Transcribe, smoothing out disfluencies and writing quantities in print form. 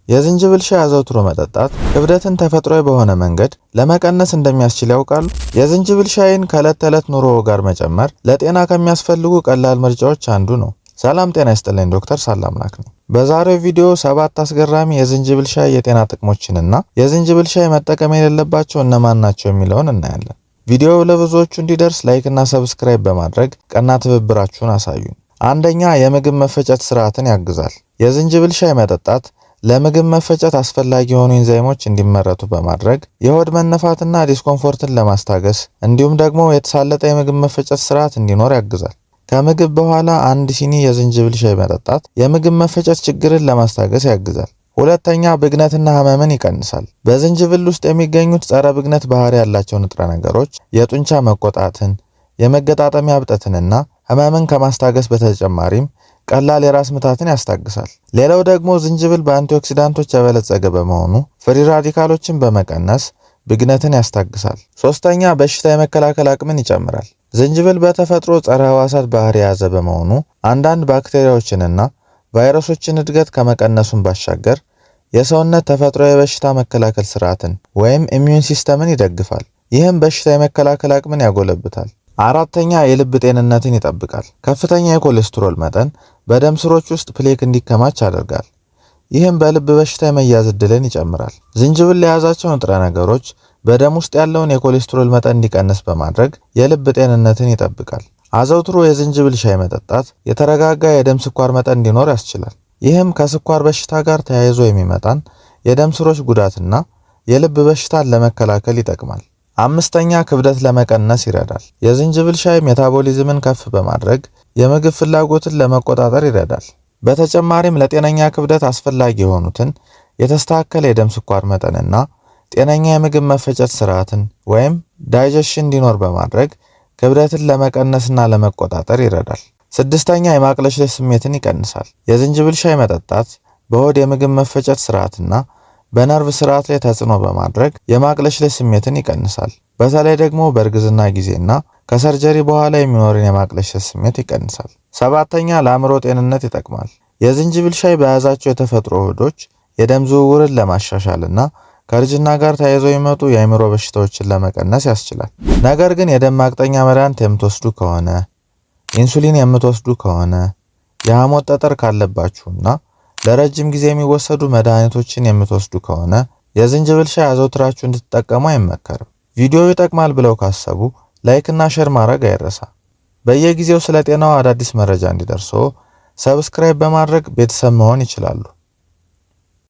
የዝንጅብል ሻይ አዘውትሮ መጠጣት ክብደትን ተፈጥሯዊ በሆነ መንገድ ለመቀነስ እንደሚያስችል ያውቃሉ? የዝንጅብል ሻይን ከዕለት ተዕለት ኑሮ ጋር መጨመር ለጤና ከሚያስፈልጉ ቀላል ምርጫዎች አንዱ ነው። ሰላም ጤና ይስጥልኝ፣ ዶክተር ሳላምላክ ነኝ። በዛሬው ቪዲዮ 7 አስገራሚ የዝንጅብል ሻይ የጤና ጥቅሞችንና የዝንጅብል ሻይ መጠቀም የሌለባቸው እነማን ናቸው የሚለውን እናያለን። ቪዲዮው ለብዙዎቹ እንዲደርስ like እና subscribe በማድረግ ቀና ትብብራችሁን አሳዩን። አንደኛ፣ የምግብ መፈጨት ስርዓትን ያግዛል። የዝንጅብል ሻይ መጠጣት ለምግብ መፈጨት አስፈላጊ የሆኑ ኢንዛይሞች እንዲመረቱ በማድረግ የሆድ መነፋትና discomfort ን ለማስታገስ እንዲሁም ደግሞ የተሳለጠ የምግብ መፈጨት ስርዓት እንዲኖር ያግዛል። ከምግብ በኋላ አንድ ሲኒ የዝንጅብል ሻይ መጠጣት የምግብ መፈጨት ችግርን ለማስታገስ ያግዛል። ሁለተኛ፣ ብግነትና ህመምን ይቀንሳል። በዝንጅብል ውስጥ የሚገኙት ጸረ ብግነት ባህሪ ያላቸው ንጥረ ነገሮች የጡንቻ መቆጣትን፣ የመገጣጠሚያ እብጠትንና ህመምን ከማስታገስ በተጨማሪም ቀላል የራስ ምታትን ያስታግሳል። ሌላው ደግሞ ዝንጅብል በ antioxidant ኦች የበለጸገ በመሆኑ free radical ኦችን በመቀነስ ብግነትን ያስታግሳል። ሶስተኛ፣ በሽታ የመከላከል አቅምን ይጨምራል። ዝንጅብል በተፈጥሮ ጸረ ህዋሳት ባህሪ የያዘ በመሆኑ አንዳንድ ባክቴሪያዎችንና ቫይረሶችን እድገት ከመቀነሱን ባሻገር የሰውነት ተፈጥሮ የበሽታ መከላከል ስርዓትን ወይም immune system ን ይደግፋል። ይህም በሽታ የመከላከል አቅምን ያጎለብታል። አራተኛ፣ የልብ ጤንነትን ይጠብቃል። ከፍተኛ የኮሌስትሮል መጠን በደም ስሮች ውስጥ plaque እንዲከማች ያደርጋል። ይህም በልብ በሽታ የመያዝ ዕድልን ይጨምራል። ዝንጅብል የያዛቸው ንጥረ ነገሮች በደም ውስጥ ያለውን የኮሌስትሮል መጠን እንዲቀንስ በማድረግ የልብ ጤንነትን ይጠብቃል። አዘውትሮ የዝንጅብል ሻይ መጠጣት የተረጋጋ የደም ስኳር መጠን እንዲኖር ያስችላል። ይህም ከስኳር በሽታ ጋር ተያይዞ የሚመጣን የደም ስሮች ጉዳትና የልብ በሽታን ለመከላከል ይጠቅማል። አምስተኛ፣ ክብደት ለመቀነስ ይረዳል። የዝንጅብል ሻይ metabolism ን ከፍ በማድረግ የምግብ ፍላጎትን ለመቆጣጠር ይረዳል። በተጨማሪም ለጤነኛ ክብደት አስፈላጊ የሆኑትን የተስተካከለ የደም ስኳር መጠንና ጤነኛ የምግብ መፈጨት ስርዓትን ወይም digestion እንዲኖር በማድረግ ክብደትን ለመቀነስና ለመቆጣጠር ይረዳል። ስድስተኛ፣ የማቅለሽለሽ ስሜትን ይቀንሳል። የዝንጅብል ሻይ መጠጣት በሆድ የምግብ መፈጨት ስርዓትና በነርቭ ስርዓት ላይ ተጽዕኖ በማድረግ የማቅለሽለሽ ስሜትን ይቀንሳል። በተለይ ደግሞ በእርግዝና ጊዜና ከ surgery በኋላ የሚኖርን የማቅለሽለሽ ስሜት ይቀንሳል። ሰባተኛ፣ ለአእምሮ ጤንነት ይጠቅማል። የዝንጅብል ሻይ በያዛቸው የተፈጥሮ ውህዶች የደም ዝውውርን ለማሻሻልና ከእርጅና ጋር ተያይዘው የሚመጡ የአእምሮ በሽታዎችን ለመቀነስ ያስችላል። ነገር ግን የደም ማቅጠኛ መድኃኒት የምትወስዱ ከሆነ፣ ኢንሱሊን የምትወስዱ ከሆነ፣ የሐሞት ጠጠር ካለባችሁና ለረጅም ጊዜ የሚወሰዱ መድኃኒቶችን የምትወስዱ ከሆነ የዝንጅብል ሻይ አዘውትራችሁ እንድትጠቀሙ አይመከርም። ቪዲዮው ይጠቅማል ብለው ካሰቡ like እና share ማድረግ አይረሳ። በየጊዜው ስለ ጤናው አዳዲስ መረጃ እንዲደርሶ subscribe በማድረግ ቤተሰብ መሆን ይችላሉ።